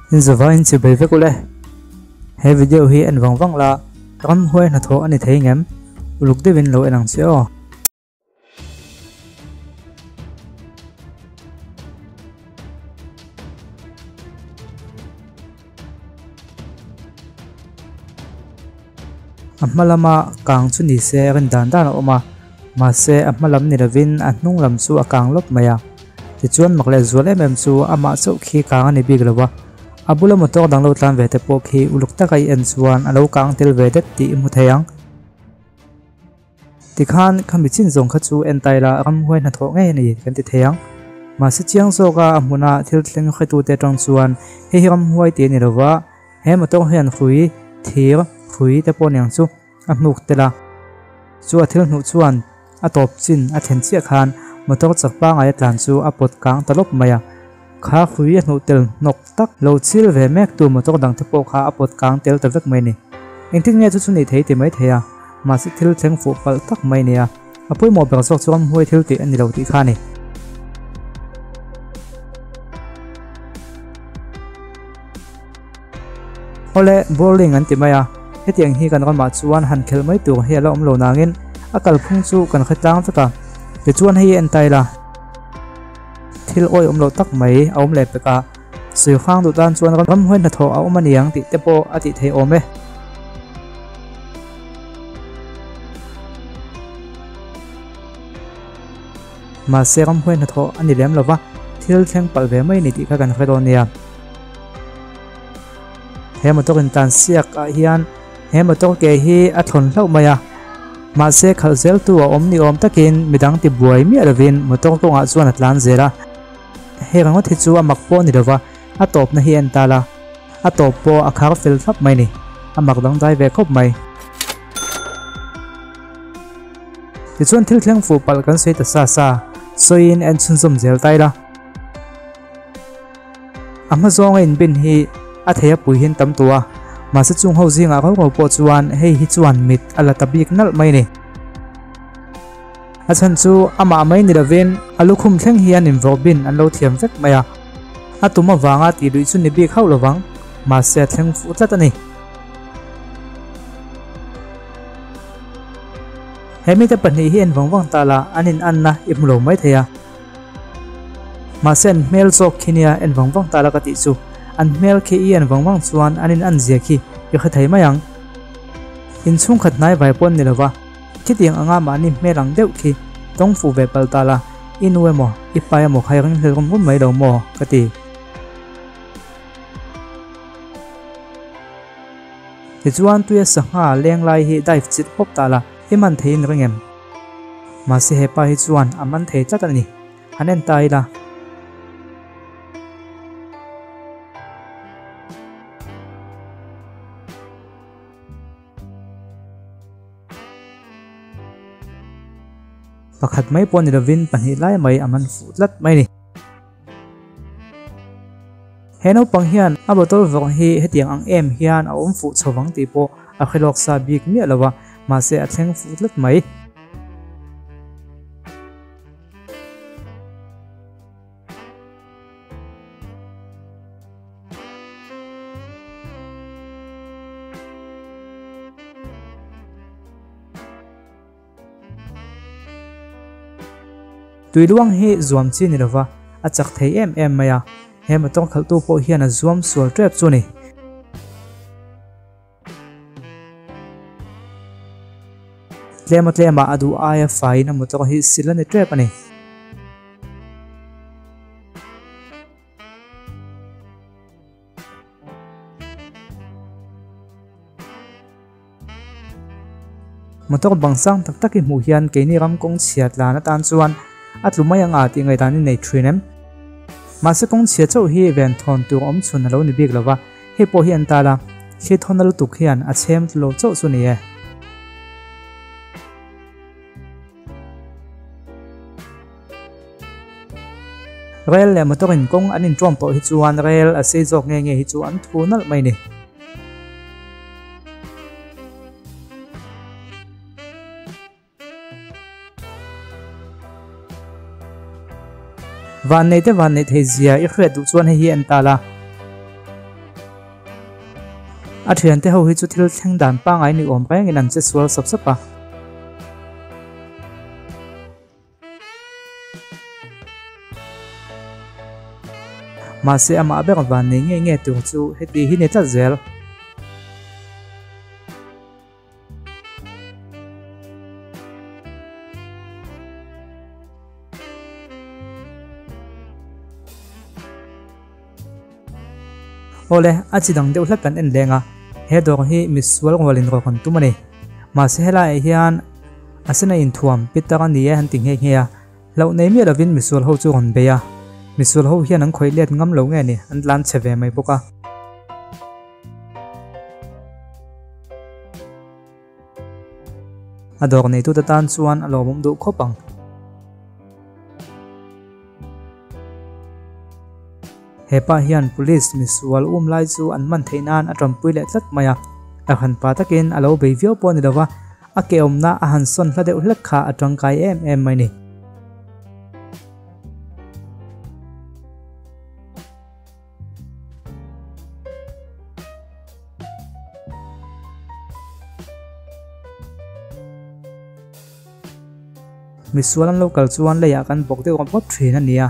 In zavai in chibai vek ule. He video hi en vang vang la, ramhuai hnathawh a ni thei ngem? Uluk deuhin lo en ang che aw. A hma lama kang chu ni se rin dan dan a awm a, mahse a hma lam ni lovin a hnung lam chu a kang lawp mai a. Tichuan mak leh zual em em chu amah chauh khi kang a ni bik lo a, a bula motor dang lo tlan ve te pawh khi uluk taka i en chuan a lo kang tel ve det tih i hmu thei ang. Tikhan khami chin zawng kha chu en tai la ramhuai hnathawh ngei a ni kan ti thei ang. Mahse chiang zawka a hmuna thil thleng hretute atang chuan hei hi ramhuai tih a ni lova, he motor hian hrui, thir, hrui te pawh niang chu a hnuk tel a. Chu a thil hnuh chuan a tawp chin a thlen chiah khan motor chak pangai a tlan chu a pawt kang ta lawp mai a. Kha hrui a hnuh tel hnawk tak lo chil ve mek tu motor dang te pawh kha a pawt kang tel ta vek mai a ni. Engtin nge chu chu nih thei ti mai thei a, mahse thil thleng fuh palh tak mai a ni a, a pawimawh ber zawk chu ramhuai thil tih a ni lo tih kha a ni. Awle, bowling an ti mai a, hetiang hi kan ramah chuan han khelh mai tur hi a la awm lo nangin a kalphung chu kan hre tlang vek a, tichuan hei en ta ila. Thil awi awm loh tak mai a awm leh pek a, Suihrang duh tan chuan ramhuai hnathawh a awm a niang tih te pawh a tih theih awm e. Mahse ramhuai hnathawh a ni lem lova, thil thleng palh ve mai a ni tih kha kan hre dawn nia. He motor in tlan siak ah hian he motor ke hi a thlawn hlauh mai a, mahse khalh zel tu a awm ni awm takin midang ti buai miah lovin motor kawngah chuan a tlan zel a. Hei ringawt hi chu a mak pawh a ni lova, a tawpna hi en ta la, a tawp pawh a khar fel thlap mai ni, a mak dangdai ve khawp mai. Tichuan thil thleng fuh palh kan sawi ta sa sa, sawiin en chhunzawm zel ta ila. A hma zawnga inbin hi a thei a pui hian tam tawh a, mahse chung ho zingah rau rau pawh chuan hei hi chuan mit a la ta bik nalh mai a ni. A chhan chu amah mai ni lovin a lukhum thleng hian invawrh bin an lo thiam vek mai a, a tum avanga tih luih chu ni bik hauh lovang, mahse a thleng fuh tlat a ni. He mite pahnih hi en vang vang ta la an inanna i hmu lo mai thei a. Mahse an hmel zawk khi nia en vang vang ta la ka tih chu an hmel khi i en vang vang chuan an in an zia khi i hre thei mai ang. In chhungkhat hnai vai pawh an ni lova, khitiang anga mahni hmel ang deuh khi tawng fuh ve pal ta la, i nu emaw i pa emaw kha i ringhlel rum rum mai lo maw ka ti. Tichuan tuia sangha leng lai hi dive chilh pawp ta la, i man theiin ring em? Mahse hepa hi chuan a man thei tlat a ni. Han en ta ila. Pakhat mai pawh ni lovin pahnih lai mai a man fuh tlat mai a ni. He naupang hian a bottle vawng hi hetiang ang em hian a awm fuh chho vang tih pawh a hre lawk sa bik miah lo a, mahse a thleng fuh tlat mai. Tui luang hi zuam chi ni lova a chak thei em em mai a, he motor khalhtu pawh hian a zuam sual tep chu a ni. Tlema tlema a duh aia faiin a motor hi sil a ni tep a ni. Motor bang sang tak tak i hmuh hian keini ram kawng chhia tlan atan chuan a tlu mai anga tih ngaihdan i nei thin em? Mahse kawng chhia chauh hi ven thawn tur awm chhun a lo ni bik lova, hei pawh hi an tal a, thli thawn a lutuk hian a chhem tlu lo chauh chu ni e. Rel leh motor in kawng an inṭawm tawh hi chuan rel a sei zawk nge nge hi chu an thu nalh mai ni. Vanneih te vanneih thei zia i hriat duh chuan hei hi en ta la. A thiante ho hi chu thil thleng dan pangai ni awm rengin an che sual sap sap a. Mahse amah ber van nei nge nge tur chu heti hi ni tlat zel. Awle, a chi dang deuh hlek kan en leng a, he dawr hi misual rualin rawk an tum a ni. Mahse helaiah hian a sena inthuam Peter a ni e an ti nghe nghe a, hlauh nei miah lovin misual ho chu rawn bei a, misual ho hian an khawih let ngam lo nge ni, an tlan chhe ve mai bawk a. A dawr neitute tan chuan a lawmawm duh khawp ang. He pa hian police misual um lai chu an man theih nan a tanpui leh tlat mai a, a han pa takin a lo bei viau pawh a ni lo va, a ke awmna a han sawn hla deuh hlek kha a tangkai em em mai ni. Misual an lo kal chuan leiah kan bawk deuh rawp rawp thin a ni a,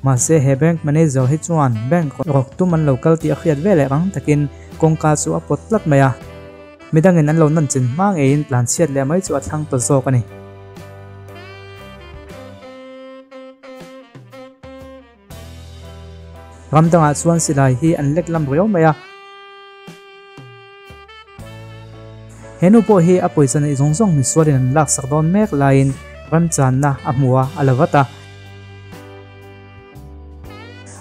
mahse he bank manager hi chuan bank rawk tum an lo kal tih a hriat veleh rang takin kawngka chu a pawt tlat mai a, midangin an lo nan chin hma ngeiin tlan chhiat leh mai chu a thlang ta zawk a ni. Ram dangah chuan silai hi an lek lam riau mai a. He nu pawh hi a pawisa neih zawng zawng misualin an laksak dawn mek laiin remchanna a hmu a, a la vat a.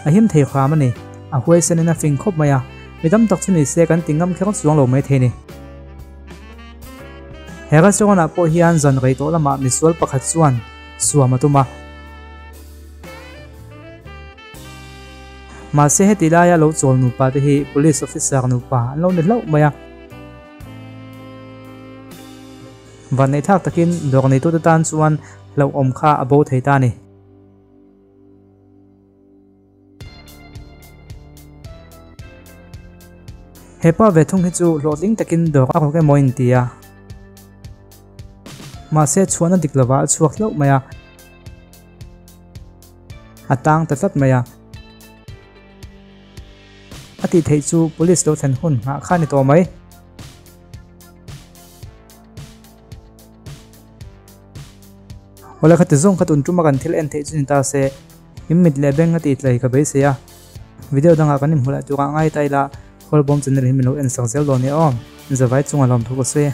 A him thei hram a ni. A huaisenin a fing khawp mai a, mi tam tak chu ni se kan ti ngam kher chuang lo mai thei ni. He restaurant ah pawh hian zan rei tawh lamah misual pakhat chuan suam a tum a. Mahse heti laia lo chawl nupa te hi police officer nupa an lo ni hlauh mai a. Vanneih thlak takin dawr neitute tan chuan hlauhawm kha a bo thei ta a ni. He pa ve thung hi chu hlawhtling takin dawr a rawk emaw in ti a. Mahse chhuahna dik lovah a chhuak hlauh mai a. A tang ta tlat mai a. A tih theih chu police lo thlen hun nghah kha a ni tawh mai. Awle khati zawng kha tun tuma kan thil en theih chu ni ta se, in mit leh beng a tih tlai ka beisei a. Video dangah kan inhmu leh turah ngai ta ila, Khawlbawm channel hi min lo en sak zel dawn nia aw. Zavai chunga lawmthu ka sawi e.